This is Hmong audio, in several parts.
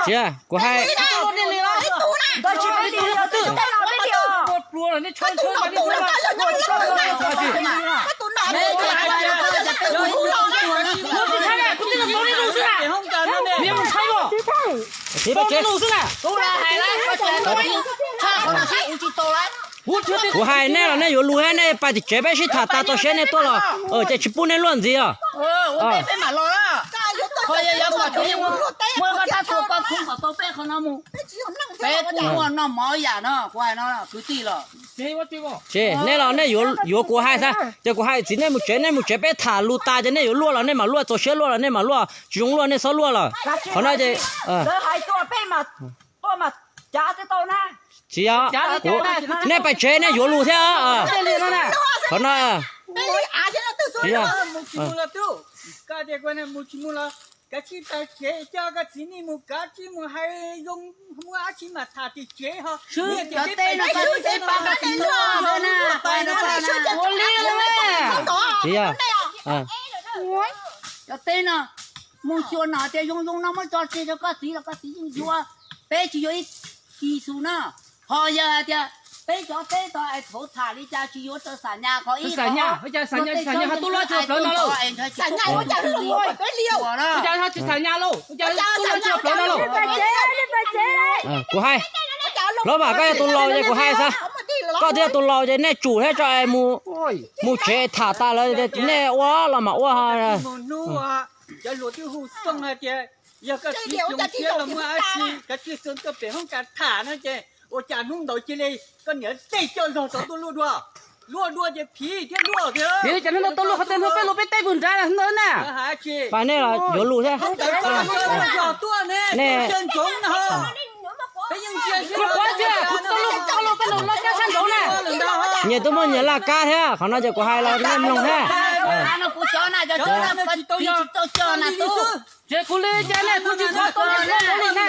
Tsis, kuv hais, kuv hais nej los nej yuav lus thiab, nej pais tim tsev peb sib tham tas txog seb nej tuaj los ces tsis pub nej luaj ntxiv os. Tsis, nej los nej yuav kuv hais xwb, ces kuv hais txiv nej mus tsev, nej mus tsev peb tham lus tas ces nej yuav luaj los nej mam luaj, txaus siab luaj los nej mam luaj, tsis zoo luaj nej txhob luaj lawm. Qhov no ces tsis yog, nej pais tsev nej yuav lus thiab. Qhov no tsis yog. Tsis yog. Cov teb no mus xyuas no tias zoo zoo no muab tso tseg rau koj txiv los koj txiv yeej yuav. Peb tsis yuav ib tis xu na. Ho yog hais tias peb cov teb tau es thaum tham li cas tsis yuav rau xam nyas qhov ib qhov ob, tub loj tsis plawv no lauj. Cas tsis xam nyas lauj, cas tub loj tsis plawv no lauj. Kuv hais, Hlob Vam koj yog tus laus ces kuv hais xwb, koj twb yog tus laus ces nej tsum thiab tso es mus tsev tham tas lawm nej ua los mam ua. Cov hluas twb hu xoo hais tias yog koj txiv hloov siab los muaj dab tsi kav tsij xoo tuaj pem hoob kas tham no ces ua cas hnub ntawd cia li koj niam tej coj zog tod tuaj luaj dua. Luaj dua ces phiv thiab luaj thiab. Nws cas hnub ntawd tuaj luaj qhov twg, hnub peb luaj peb teb puag nrad ntawd na. Pais nej los yuav lus thiab. Ntawd koj luaj zog tuaj ne, ntsoov na. Peb yeej ntsia sib luaj koj luaj koj lub kab sab nraud na. Nyias twb muaj nyias laj kab thiab, qhov no ces kuv hais los nej mloog thiab. Tsis tau yog tsis tau cog na tub. Tsev kuv li cas ne, kuv tsis tau tau li na.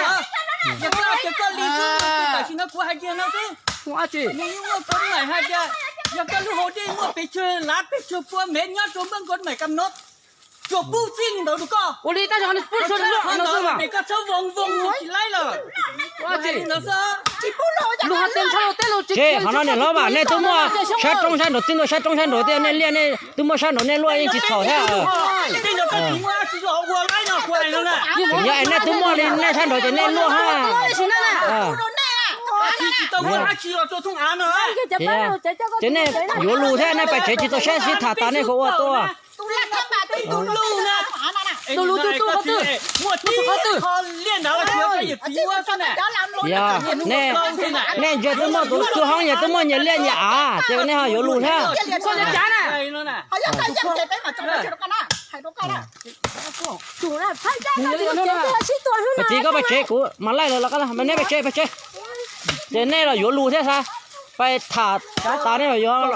Yog koj tias koj li xwb, tam sim no kuv hais kiag no xwb. Nws yeej muaj koj maim hais tias yog koj lub hau dej muaj pes tsawg lav pes tsawg pua mev nyob rau npawb nkaus maim kam no, tsuas pub txij ntawd rau koj. Ua li tab sis pub tsuas lub hau no xwb mas. Koj txhob voos voos tsis laib lawm. Lus hais tias ntshaw teb lus tsis, qhov no niam hlob Vam nej twb muaj sab roob sab nraud, txij ntua sab roob sab nraud thiab nej liaj nej twb muaj sab nraud nej luaj yeej tsis txhaum thiab. Yog es nej twb muaj li nej sab nraud ces nej luaj hab. Ces nej yuav lus thiab, nej pais tsev tsis txaus siab sib tham tas nej kuj ua tuaj. Yog, nej ntsia twb muaj tus txwj hoob, nyias twb muaj nyias liaj nyias av, ces nej ho yuav lus thiab. Koj txiv koj pais tsev kuv mam laij lawv los, nej pais tsev pais tsev. Ces nej los yuav lus thiab xav, pais tham tas nej los yuav.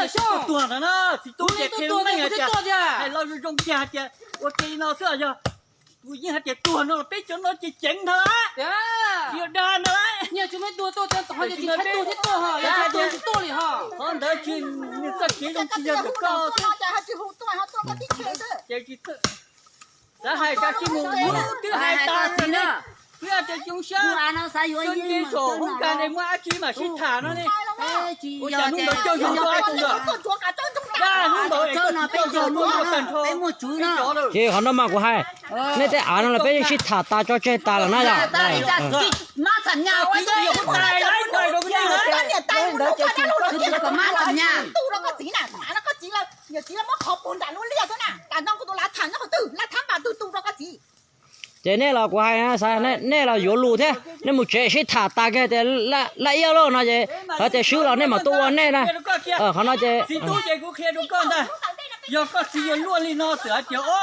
Tsis tuag no, tsis tuag ces qhia lub neej hais tias, hais los zoo zoo kiag hais tias ua ke no xwb yog. Kuv yeej hais tias tuag no los peb cov no ces ceev ntag, tsis yog dag ntag. Qhov ntawd tsis, nws txoj kev zoo tsis yog ntawm koj xwb. Ces tsis xav hais, kav tsij mus, twb hais tas lawm ne. Twb hais tias zoo siab, txhob nce saum hoob kas ne, muaj dab tsi mam sib tham no ne. Ua cas hnub ntawd coj zog tuaj dab tsi lawm? Dag hnub ntawd es koj tsis coj zog tuaj muaj tag nrho peb cov lawm. Ces qhov no mas kuv hais, nej tej av no los peb yeej sib tham tas tso tseg tas lawm na yom. Ces nej los kuv hais, nej los yuav lus thiab, nej mus tsev sib tham tas kiag tias laj iab lauj no ces, hos tias swb los nej mam tuaj ua nej na. Qhov no ces, txiv tub ces kuv qhia rau koj ntag, yog koj txiv yuav luaj li no txawm hais tias, o,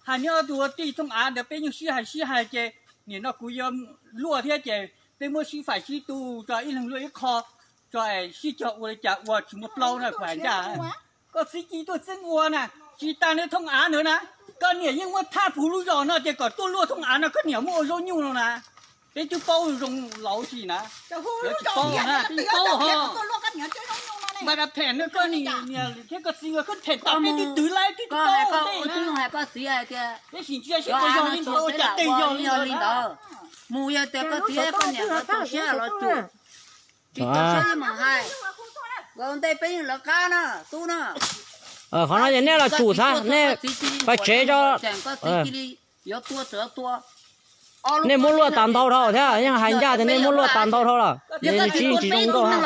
hais nyob tus ua tij thooj av ntawd peb yeej sib hais sib hais ces nim no kuv yuav luaj thiab ces peb muab sib faim sib tu tso, ib leeg luaj ib qho tso, sib cog ua li cas ua tsis muaj plaub na kuv hais ncaj. Koj txiv ci tuaj txeeb ua na, tsis tas nws thooj av ntawd na, koj niam yeej muab thab puv lub zos no ces kom tuaj luaj thooj av no koj niam muab ua zaub nyuj no na. Peb twb paub zoo laus tsis na, tsis paub na, peb paub ho. Npaj da phem no koj niam thiab koj txiv nkawd koj phem tas peb twb twv laib twb koj hais koj ua tib zoo hais koj txiv hais tias cov av no tsis ua peb lam ua li yog li ntawd. Mus yog tias koj txiv koj niam nkawd txaus siab los tsum, tsis txaus siab yeej mam hais. Nkawd ua ntej peb yeej lawv qab na tub na. Qhov no ces nej los tsum xav, nej pais tsev tso. Nej muab luaj tas ntau dhau thiab, yeej hais ncaj tias nej muab luaj tas ntau dhau lawm, nws tsis yeej tsis zoo nkauj hab.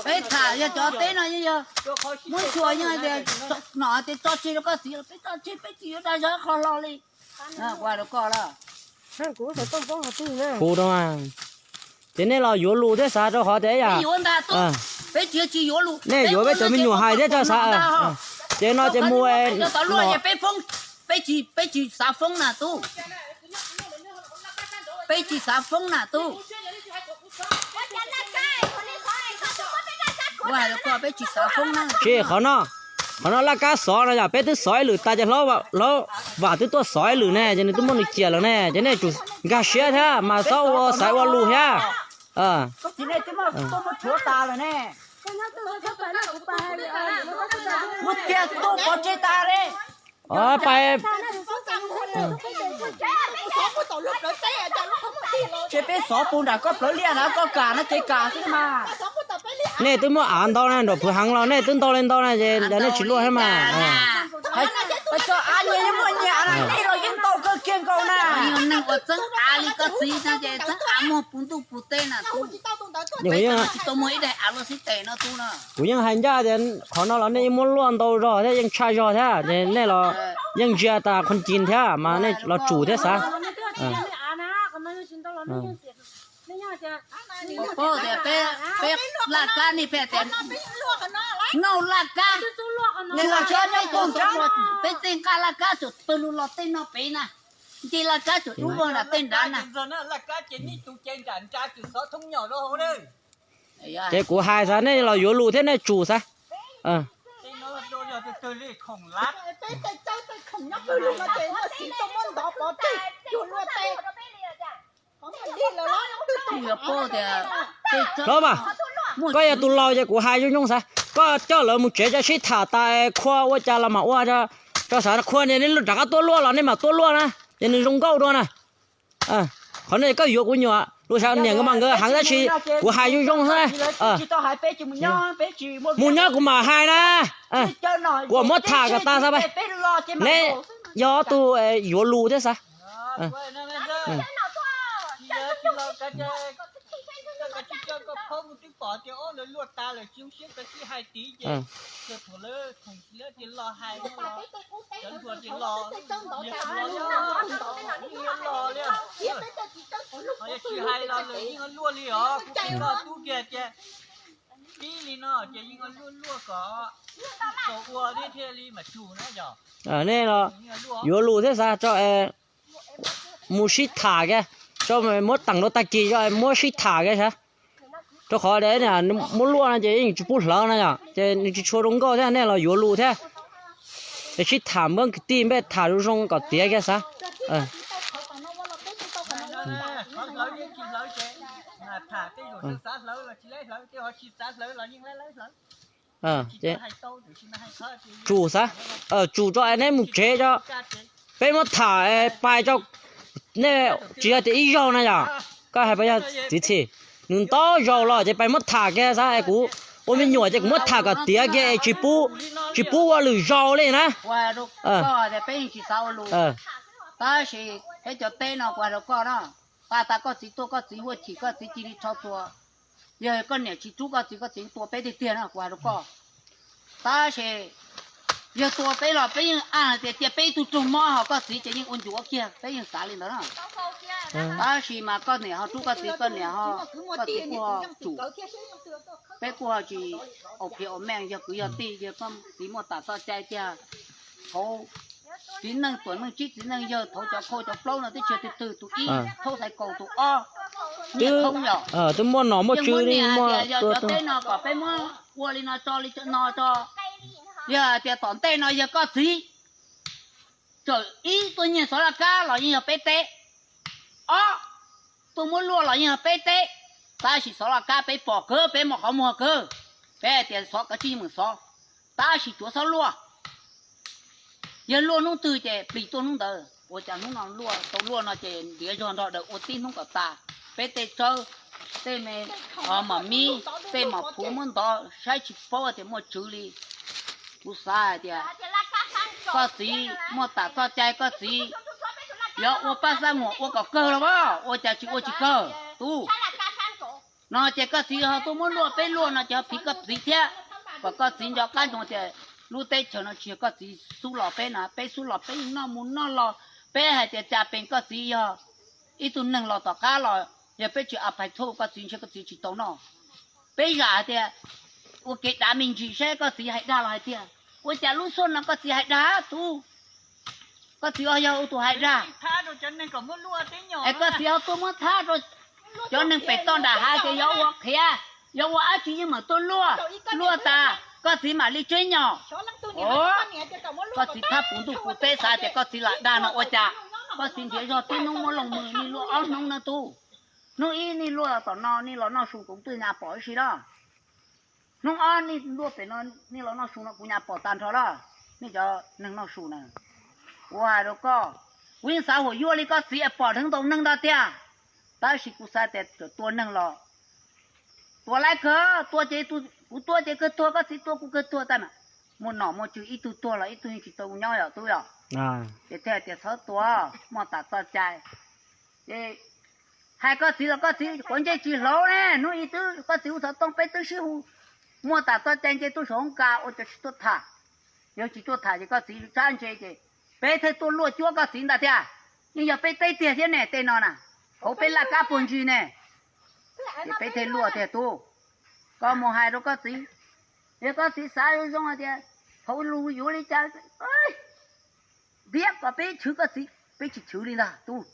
Peb tham yog cov teb no yeej yog muab xyuas yeej hais tias nom hais tias tso tseg rau koj txiv, peb tso tseg peb tsis yuav dag zog qhov hlo li. Kuv hais rau koj lawm. Kuv rau, ces nej los yuav lus thiab xav rau qhov tias ib yam, peb tsis yuav tsis yuav lus, nej yuav peb cov me nyuam hais thiab coj xav. Ces no ces mus, peb tsis xav foob na tub, peb tsis xav foob na tub. Ua hais rau koj peb tsis xav foob na. Tsis, qhov no, qhov no laj kab xov no yog peb twb xov ib lwm tas ces hlob, hlob Vam twb tuaj xov ib lwm ne, ces nws twb muab nws ciam lawm ne, ces nej tsum nkag siab thiab mas txhob ua xaiv ua lus thiab. Mus tiag tuaj pov tseg tas li. Pais, ces peb xov puag nram koj plawv liaj na, koj kam no ces kam xwb mas. Nej twb muab av ntau na, nram phwv heev los nej twb ntau li ntau na, ces nej tsis luaj thiab mas. Tso av nyias yeej muaj nyias na, nej los yeej ntau kawg kiag nkaus na. Neeg ua txeeb av li koj txiv no ces txeeb av muag puv ntuj puv teb na tub. Peb tsis tau muag ib daim av luaj xib tes no tub na. Kuv yeej hais ncaj tias qhov no los nej yeej muab luaj ntau zog thiab yeej tshaj zog thiab, ces nej los yeej ntsia tas qhov ncig thiab mas nej los tsum thiab xav. Paub tias peb laj kab nej pheej tias noj laj kab, peb tej nqaj laj kab txawm pawg lug los tej no pem na, nce laj kab txawm dub luaj nram tej nrad na. Ces kuv hais xav nej los yuav lus thiab nej tsum xav. Hlob mas, koj yog tus laus ces kuv hais zoo zoo xav, koj coj lawv mus tsev tso sib tham tas khua ua cas los mam ua, tso xav khua ne nej rov qab tuaj luaj los nej mam tuaj luaj na, ces nws zoo nkauj dua na. Qhov no koj yuav kuv nyuam lus xav niam nkawd mas nkawd heev tab sis kuv hais zoo zoo xwb. Mus nyob kuv mam hais na. Kuv muab tham kom tas xav pab. Neb yog ob tug yuav lus thiab xav. Tsis hais los lwm yeej luaj li os, kuv tij koj tub kiag tias tib li no ces yeej luaj luaj kom tau ua thiab thiaj li mam tsum na yog. Nej los yuav lus thiab xav tso, mus sib tham kiag, tso muab teem rau tag kis tso muab sib tham kiag xav. Rau qhov muab luaj no ces yeej tsis pub hlawv no yom, ces nws tsis tshua zoo nkauj thiab, nej los yuav lus thiab. Es sib tham npawb kwv tij npej tham zoo zoo kom tiav kiag xav. Tsum xav, tsum tso es neb mus tsev tso, peb muab tham pais tso, nej tsis yog tias ib zaug na yom, koj hais pais yog txiv txim, nws ntau zaus los ces pais muab tham kiag xav es kuv ua me nyuam ces kuv muab tham kom tiav kiag es tsis pub, tsis pub ua lwm zaus li na. Tab sis peb cov teb no kuv hais rau koj na, pab tas koj txiv tuaj koj txiv huaj chim koj txiv cia li rho txuas. Yog koj niam tsis rub koj txiv, koj txiv tua peb tiag tiag na kuv hais rau koj. Tab sis yog tua peb los peb yeej aj hais tias cia peb ib tug raug mob ho koj txiv ces yeej ua ncuav kiag, peb yeej xav li ntawd na. Tab sis mas koj niam ho rub koj txiv, koj niam ho, koj txiv kuj ho tsum. Peb kuj ho tsis aus phiv aus meej, yog kwv yog tij, yog koj txiv muaj tas txoj cai tiag. Thaum txiv neej tuam neej tsib txiv neej yawg, thaum cov khau cov plaub no twb tsis yog twg twg, tus ib thaub xaiv kaus, tus ob niam thoob yom. Twb muaj nom muaj tswv li, muaj cov teb no kom peb muab ua li no tso li no tso. Yog hais tias tom ntej no yog koj txiv, txawm ib tuaj nyiag xov laj kab los yeej yog peb teb, ob tuaj muab luaj los yeej yog peb teb, tab sis xov laj kab peb pom kawg, peb muaj qhov muag kawg, peb hais tias xov kav tsij mus xov, tab sis tsuav txhob luaj. Yog luaj hnub twg ces plis tuaj hnub ntawd. Ua cas hnub no luaj, tau luaj no ces ntiav zog nrog daws ua tib hnub kom tas. Peb tej tsawb, tej me mos mib, tej mos phuv muab ntov saib tsis paub tias muaj tswv li. Kuv xav hais tias koj txiv muaj tam txoj cai, koj txiv yuav ua paj xab muag ua kom kawg los as, ua cas tsis ua tsis kawg tub. No ces koj txiv ho tuaj muab luaj peb luaj no ces ho phiv koj txiv thiab, kom koj txiv nco qab ntsoov tias lub teb chaws no tsis yog koj txiv xub los peb na, peb xub los peb noj mus noj los, peb hais tias cas pes koj txiv yog ib tug neeg los tom qab los, yog peb tsis a phais thuj koj txiv ntshe koj txiv tsis tau noj. Peb zam hais tias ua kev dav me ntsis saib koj txiv hais dag los hais tiag. Ua cas lub xub no koj txiv hais dag tub? Koj txiv ho yog ua tus hais dag, es koj txiv ho tuaj muab thab rau cov neeg pem toj nram hav tias yuav ua qhiav, yuav ua dab tsi yeej mam tuaj luaj, luaj tas koj txiv mam li tseb nyom. Koj txiv thab puv ntuj puv teb xav tias koj txiv lam dag no ua cas koj txiv nrhiav zog tib hnub muab looj mws nej luaj ob hnub na tub. Hnub ib nej luaj tom no nej los noj su kuv twb nyaj pom ib si na. Hnub ob nej luaj pem no nej los noj su no kuv nyaj pom tag nrho na. Nej cov neeg noj su na, kuv hais rau koj, kuv yeej xav huam yuav li koj txiv es pom dheev ntau neeg ntag tiag. Tab sis kuv xav tias txawm tua neeg los tua laib kawg, tua ces kuv tua ces kawg tuag, koj txiv tua kuv kawg tuag tag na. Muaj nom muaj tswv ib tug tuag los ib tug yeej tsis tau nyob yom tub yom. Ces thiaj tias txhob tua, muaj tam txoj cai. Ces hais koj txiv los koj txiv quav ntsej tsis hlauv ne, hnub ib twb koj txiv hu xov tooj peb twb sib hu, muaj tam txoj cai nce tuaj saum hoob kas ua cas tsis tuaj tham. Yog tsis tuaj tham ces koj txiv tsab ntse ces peb thiaj tuaj luaj cuab koj txiv ntag tiag. Yeej yog peb teb tiag thiab ne tej no na, hauv peb laj kab puag ntsis ne. Ces peb thiaj luaj tiag tub. Koj mus hais rau koj txiv, yog koj txiv xav zoo hais tias thaum lus yuav li cas, ntiab kom peb chwv koj txiv peb tsis chwv li ntag tub.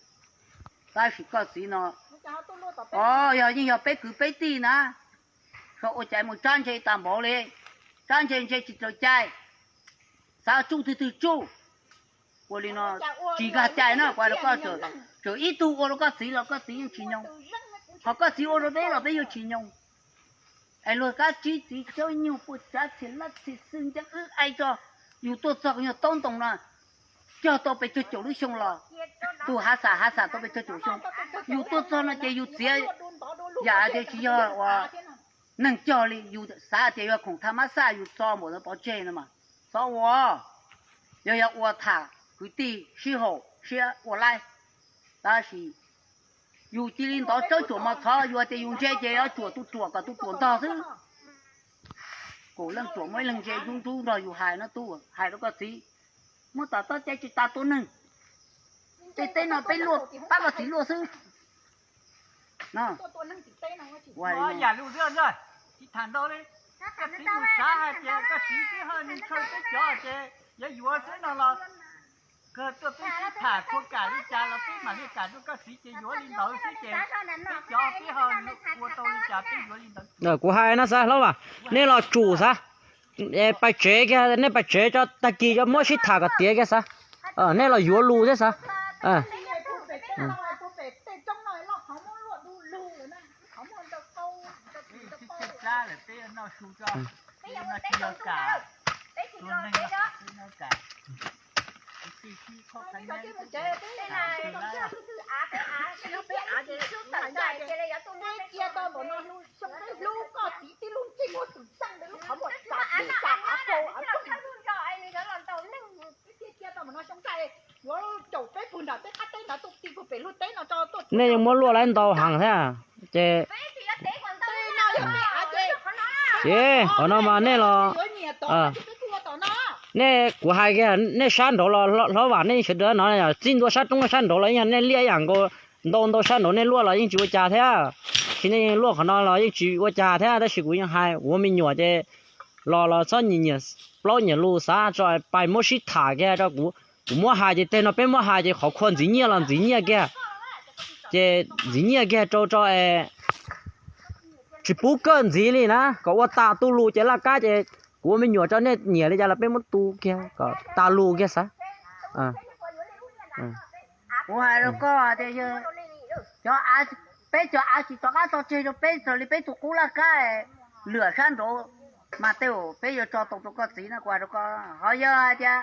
Tab sis koj txiv no, o, yog yeej yog peb kwv peb tij na, xyov ua cas mus tsab ntse tas npaum li, tsab ntse ntse tsis raws cai, xav tsuj twg twg tsuj. Ua li no tsis nkag cai na, kuv hais rau koj, txawm ib tug ua rau koj txiv los koj txiv yeej tsis nyoo, ho koj txiv ua rau peb los peb yuav tsis nyoo. Es luag kab tsib txiv caub nyuag puas tsav txhia lab txhia xwb nceeb wb aib tso, yus tuaj txog yog taub ntoo no, cog tau pes tsawg caum lub xyoo los, tus hav xam hav xam tau pes tsawg caum xyoo, yus tuaj txog no ces yus txiav yam hais tias tsis yog ua neeg cog li, yus xav tias yog khoom thaj mab xaj yus txo npaum ntawd pov tseg no mas txhob ua. Yog yog ua tham kwv tij sib haum siab ua laib, tab sis yus cia li ntov tsawb tsuam mos txhov, yus tias yus ntse ces yuav tsuam tus ruam kom tus ruam ntog xwb. Kaum leej ruam muaj ib leeg ntse ntsub ntsub nrog yus hais no tub, hais rau koj txiv, muaj tom txoj cai tsis tas tua neeg. Tej teb no peb luaj pab koj txiv luaj xwb. Yam lus tsis tham ntau li, koj txiv mus xav hais tias koj txiv twb ho nws ntshaw peb cov ces yuav yuav xwb no los, kawg tuaj peb sib tham khua kam li cas los peb mam li kam rau koj txiv ces yuav li ntawd xwb ces peb cov peb ho ua tau li cas peb yuav li ntawd. Kuv hais no xav hlob mas, nej los tsum xav, pais tsev kiag, nej pais tsev tso, tag kis muab sib tham kom tiav kiag xav. Nej los yuav lus thiab xav. Nej yeej muab luaj laib ntau heev thiab ces, ces qhov no mas nej los, nej, kuv hais kiag nej sab nraud los hlob vam nej sawv daws no txij ntua sab roob sab nraud los yog nej liaj ib yam nkaus, ntau ntau sab nraud nej luaj los yeej tsis ua cas thiab. Sis nej luaj qhov no los yeej tsis ua cas thiab, tab sis kuv yeej hais kuv ua me nyuam ces los los txhob nyiam nyiam plaub nyiam lus xav tso, pais muab sib tham kiag rau kuv. Kuv muab hais ces teg no peb muab hais ces qhov khua ntxiv nyiaj los ntxiv nyiaj kiag, ces ntxiv nyiaj kiag rau tso es tsis pub kawj ntxiv li na, kom ua tas tu lus ces laj kab ces Kuv ua me nyuam tso, nej nyiam li cas los peb muab tu kiag kom tas lus kiag xav. Kuv hais rau koj tias, peb cov av tsis rov qab tso tseg rau peb raws li peb tus qub laj kab lwam sab nraud mas tej zaum peb yuav tso tau rau koj txiv no, kuv hais rau koj. Ho yog hais tias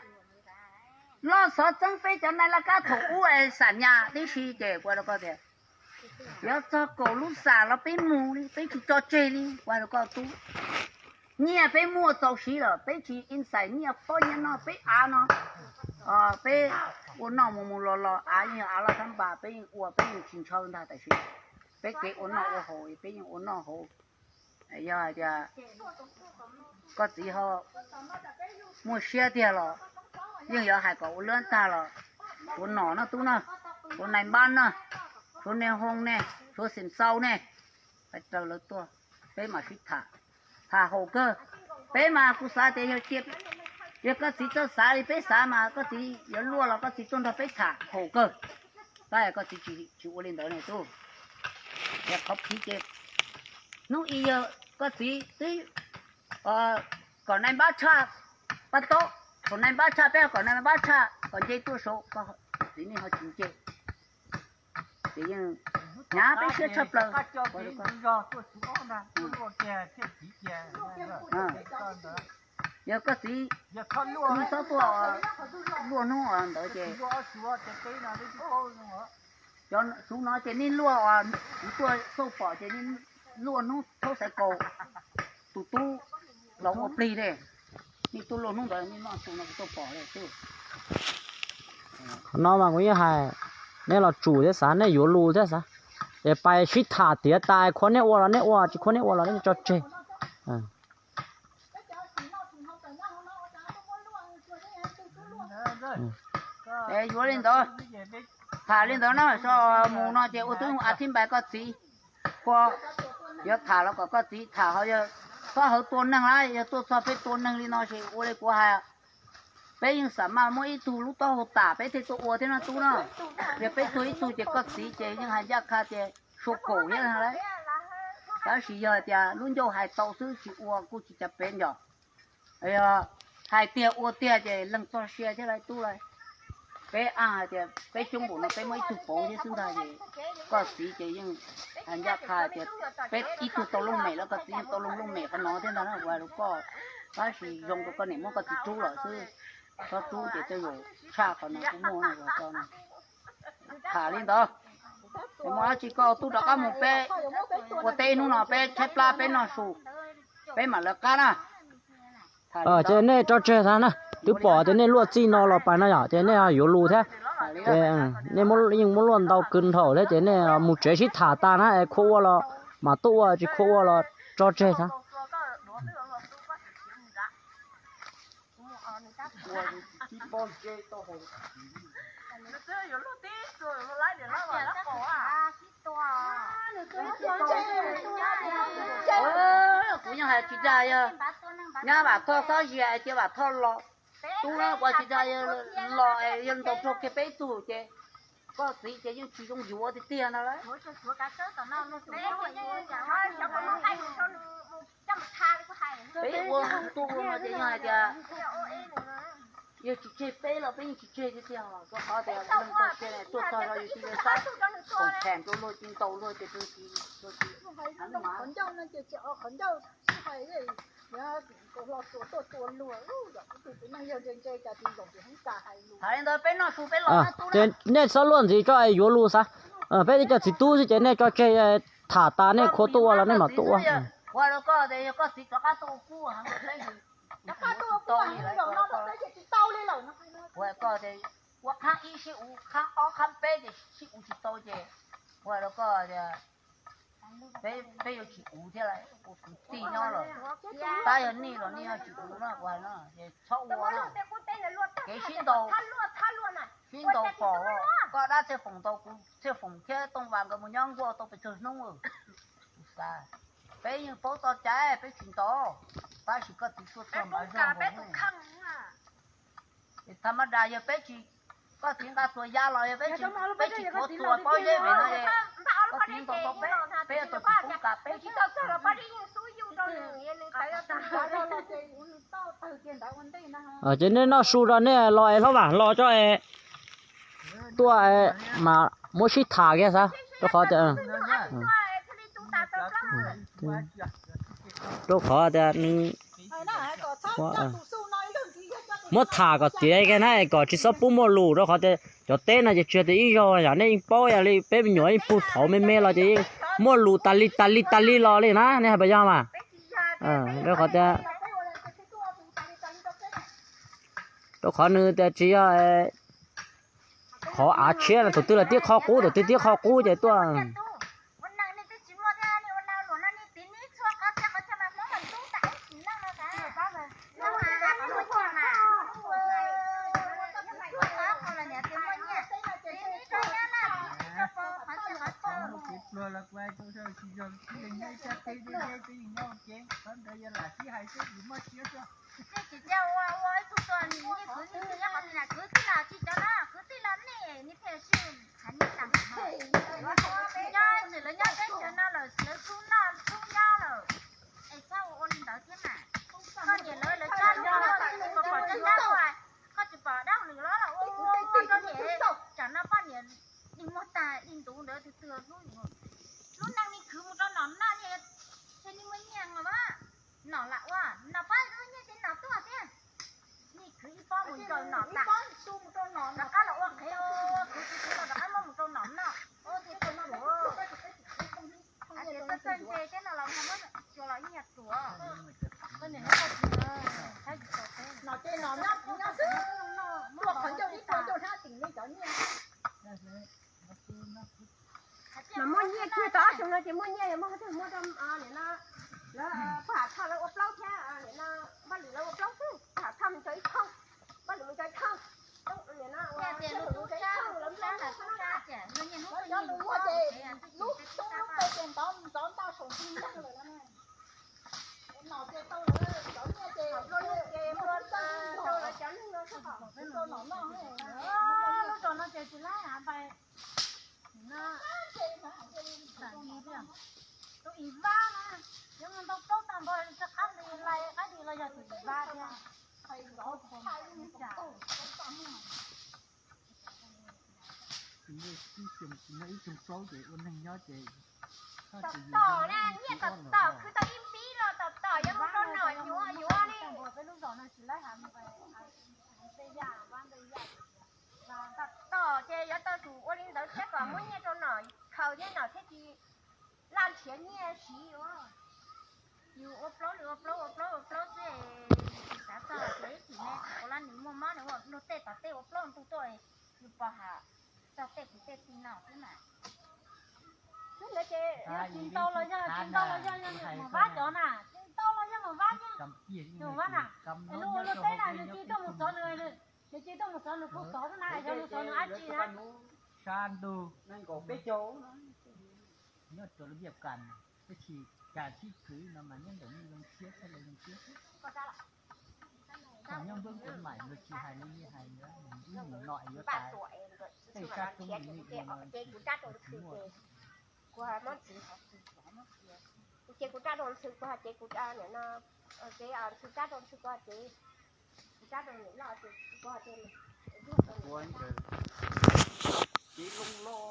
loj xov txeeb peb cov nai laj kab thaum ub es xam nyas tib si ces kuv hais rau koj tias yuav txog kaum lub xam los peb mus li, peb tsis tso tseg li, kuv hais rau koj tub. Nyiaj peb muaj txaus siv lawm, peb tsis ib xais nyiaj pob nyiaj no, peb av no, peb ua noj mus mus los los av yeej yog av loj thab npas, peb yeej ua peb yeej tsis ntshaw ntag, tab sis peb kev ua noj ua haus peb yeej ua noj hauv. Yog hais tias koj txiv ho muaj siab tiag los yeej yuav hais kom ua lab tag los, suav nom no tub no, suav nais npab no, suav niag hoo ne, suav xim xau ne, hais raws lawv tuaj, peb mam sib tham, tham haum kawg. Peb mas kuv xav tias yog cia, yog koj txiv txawj xav li peb xav mas koj txiv yuav luaj los koj txiv tuaj nrog peb tham haum kawg. Tab koj txiv tsis ua li ntawd ne tub. Yog qhov phiv ces hnub ib yog koj txiv twb kom nai npab tshaj pab taub, kom nai npab tshaj peb, kom nai npab tshaj kom nce tuaj saud, koj txiv nej ho tsis nce. Ces yeej hnyav peb siab tshaj plaws. Yog koj txiv, nej txhob tuaj luaj hnub ntawd ces cov suv no ces nej luaj, kuv tuaj xauj pom ces nej luaj hnub thaub xaiv kaus tus tub los ua plig ne. Nej tuaj luaj hnub ntawd nej noj su no kuv tuaj pom. Qhov no mas kuv yeej hais, nej los tsum thiab xav, nej yuav lus thiab xav. Es pais sib tham tiav tas, khuav nej ua los nej ua, tsis khuav nej ua los nej tso tseg. Es yuav li ntawd, tham li ntawd na, so mus no ces ua tub a thib npais koj txiv, kua yuav tham los kom koj txiv tham, ho yog txhob hawv tua neeg lawm, yog tuaj txog peb tua neeg li no ces ua li kuv hais, peb yeej xam maj muab ib tug lub taub hau tas peb thiaj tuaj ua thiab no tub no. Yog peb tuag ib tug ces koj txiv ces yeej hais ncaj qha tias sua kaum thiab lawm. Tab sis yog hais tias lub ncauj hais tau xwb tsis ua kuj tsis cas peb nco. Yog hais tiag ua tiag ces leej txoj sia thiab lawm tub lawm. Peb a hais tias peb coob npaum no peb muab ib tug pauv thiab xwb ntag ces koj txiv ces yeej hais ncaj qha tias peb ib tug tau looj mem los koj txiv yeej tau looj looj mem qhov no thiab ntag na, ua rau koj. Tab sis zoo rau koj niam muab koj txiv rub lawm xwb, txhob rub ces tej zaum tshaj qhov no kuj muaj no. Tham li ntawd, muaj dab tsi koj tub rov qab mus peb ua teb hnub no peb tshaib plab peb noj su, peb mam lawv qab na. Ces nej tso tseg tag na, twb pom tias nej luaj txij no los pais no yom, ces nej yuav lus thiab. Ces nej yeej muab luaj ntau kws nrhaum thiab, ces nej mus tsev sib tham tas na, es khuav ua los mam tuaj ua, tsis khuav ua los tso tseg tag. Kuv yeej hais tsis dag, yog nyab Vam Thoj txhob zia cia Vam Thoj los, tub na ua tsis dag, los yog ntaus raug kiag peb tug ces koj txiv ces yeej tsis zoo yuav tiag tiag no lawm. Peb ua tuaj ua no ces yog hais tias yog tsis tseg peb los peb yeej tsis tseg tiag tiag, rau qhov tias leej txoj sia tuaj txog los yus tsis li xav, koom them rau luag ci ntaus luag ces peb tsis Hais li ntawd peb noj su peb los na tub na. Ces nej txhob luaj ntxiv tso es yuav lus xav. Peb ib co txiv tub xwb ces nej tso tseg, tham tas nej khuav tuaj ua los nej mam tuaj ua. Ua rau koj tias yog koj txiv rov qab tuaj ua kub heev rau peb, ua qhab ib sib uv, qhab ob qhab peb ces sib uv tsis tau ces ua rau koj tias peb yuav tsis uv thiab lawm, ua kwv tij nyob los tab yog nej los nej yuav tsis uv na, ua no ces txhob ua na. Kev sib ntaus, sib ntaus pom koj dab Txhiaj Foom ntau, kuv Txhiaj Foom thiab Tooj Vas nkawd mus nyob nkuaj tau pes tsawg hnub. Peb yeej paub txoj cai peb tsis ntaus, tab sis koj txiv tuaj txog mas zog nkaus. Tha ma da yog peb tsis, koj txiv nqa txuas ya los yog peb tsis, peb tsis tuav txuas pob zeb pem no, koj txiv ntaus tau peb, peb yuav tau tsis poob kas peb. Ces nej noj su rau nej los es hlob Vam los tso es tuaj mas muab sib tham kiag xav rau qhov tias, rau qhov tias nws muab tham kom tiav kiag na kom tsis txhob pub muaj lus rau qhov tias cov teb no ces tsis yog tias ib zaug yom, nej yeej paub yog li peb me nyuam yeej pug thaum me me los ces yeej muaj lus tas li tas li tas li los li na, nej hais puas yog mas? Rau qhov tias, rau qhov nws tias tsis yog qhov av tshiab no, tus twg los tib qho qub, tus twg tib qho qub ces tuaj. Nej tsis cia ua ua ib tug tuag nws niag kwv nws tsis nyob qhov twg na, kwv tij los tsis cov na, kwv tij los nej niag thiaj sij hais nej tag nrho. Nyob txwm lawv nyob teb chaws no lawm lawv txhub noj txhub nyob lawm, es txhob ua ua li ntawd thiab mas. Koj niam lawv lawv txhub noj txhub nyob, koj tsis pom dab lwm los ua ua rau niam, tsam no poj niam dig muag tag dig ntuv ntawd twg twg hnub, lub neej nej khwv mus rau nom noj, ntshe nej muaj nyiaj os. Nom lam ua, nom pab nyiaj ces nom tuaj thiab. Nej khwv ib pob mus ncaws nom tas, rov qab los ua qhev, khwv khwv khwv los rov qab muab mus rau nom noj. Ua ces tuaj no, ces tuaj txawj ntse thiab no los ho muab tsuas los ib nyuag tsuas. Nom ces nom nyob kuv nyob xwb, tuaj qhov ncauj ib tuaj ncauj hnab tim nej cov nyiaj. Mas muaj nyiaj kiag tau ob xyoo no ces muaj nyiaj muaj twg muaj rau nim no lawv Paj Ham Thoj lawv ua plaub thiab nim no Vaj Lwm lawv ua plaub xwb. Paj Ham Thoj mus tso ib thooj, Vaj Lwm mus tso ib thooj, nim no ua ib thooj lawv nplab lawv txhob noj na. Lawv cov lus muag ces lub tub lub pes ces ntov ntov ntoj saum ntuj nteeg lawm no. Nom ces tau lawv cov nyiaj ces ua lub ces muaj txawj tau lawv cov neeg no xwb, tsis tau nom noj. Lub zos no ces tsis laib av npais. Tus ib vab na, yuav mus ntau plaub tag npaum li, qab li lais qab li los yog tus ib vab thiab. Ib xyoo plaub ces ua neeg nyob ces Tom tom na, nyiaj tom tom khwv tau ib npib los tom tom yuav mus rau nom yuav yuav li. Tom tom ces yuav tau tsum ua li ntawd thiab kom muab nyiaj rau nom khaws thiab nom thiaj tsis laj nrhiav nyiaj siv. Yus ua plaub li ua plaub ua plaub ua plaub xwb, tsis xav txog tias ib chim me kuv lab nws muaj mob nws ua luag tej tom tej ua plaub ntug tuaj, yus pom ham txog tej kwv tej tij no xwb mas. Xwb ntawd ces yog tsis ntau los yog tsis ntau los yog yog Mus Vab cov na, tsis ntau los yog Mus Vab, Mus Vab na, es luag ua luag teb na, nws cia tuaj mus xov nws, nws cia tuaj mus xov nws puag tod xwb na, yog mus xov nws dab tsi na. Sab ntug nees nkaum peb caug nyob rau lub ntiaj kas, tab sis kas sib khwv no mas nyob ntawm nej zoo siab thiab lawv zoo siab. Thaum nyob npwb kuv mam yuav tsis hais li nej hais, ib mus no yuav tas tej sab tub li nej ua no tsis muaj. Kuv hais mob ntxwv, kuv ces kuv rab rau ntxhw, kuv hais ces kuv niam no, ces ntxhw rab rau ntxhw, kuv hais ces kuv rab rau niam loj, kuv hais ces ntxhw rau niam loj. Ces loo loj.